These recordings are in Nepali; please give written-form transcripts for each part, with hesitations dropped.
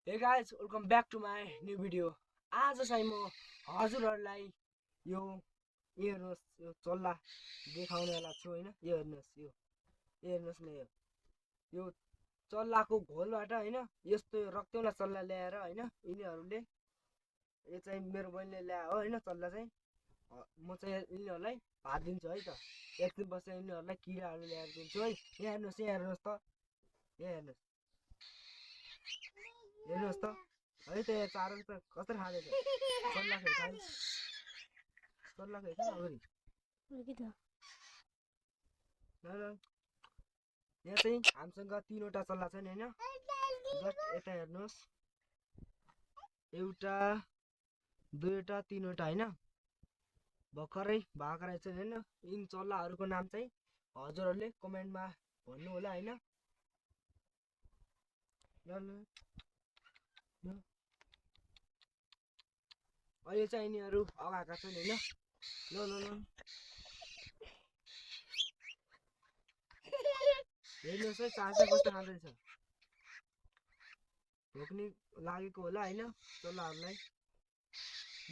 Hey guys, welcome back to my new video. आज चाहिँ म हजुरहरूलाई यो हेर्नुहोस् यो चल्ला देखाउनेवाला छु हैन। यो हेर्नुहोस् न यो चल्लाको घोलबाट हैन यस्तो रक्तौला चल्ला ल्याएर हैन यिनीहरूले यो चाहिँ मेरो बहिनीले ल्याए हो हैन चल्ला चाहिँ म चाहिँ यिनीहरूलाई भात दिन्छु है त। एकदिन बसेर यिनीहरूलाई किराहरू ल्याएर दिन्छु है। यहाँ हेर्नुहोस् त हेर्नुहोस् त है त चारो त कसरी खाँदैछ चल्ला खाइ अगाडि ल यहाँ चाहिँ हामीसँग 3वटा चल्ला छन् हैन। जस्ट यता हेर्नुहोस्, एउटा 2वटा 3वटा हैन भर्खरै भएको रहेछ हैन। यिन चल्लाहरूको नाम चाहिँ हजुरहरूले कमेन्टमा भन्नु होला हैन। अहिले चाहिँ यिनीहरू अगाएका छन् हैन। ल हेर्नुहोस् है चाचा कस्तो खाँदैछ। भोक नि लागेको होला हैन चल्लाहरूलाई।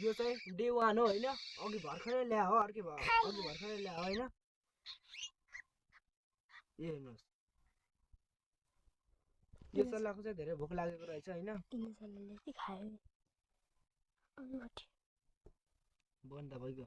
यो चाहिँ डे 1 हो हैन। अघि भर्खरै ल्या हो अघि भर्खरै ल्या हो हैन। हेर्नुहोस् यो चल्लाको चाहिँ धेरै भोक लागेको रहेछ हैन। बन्द भइगयो।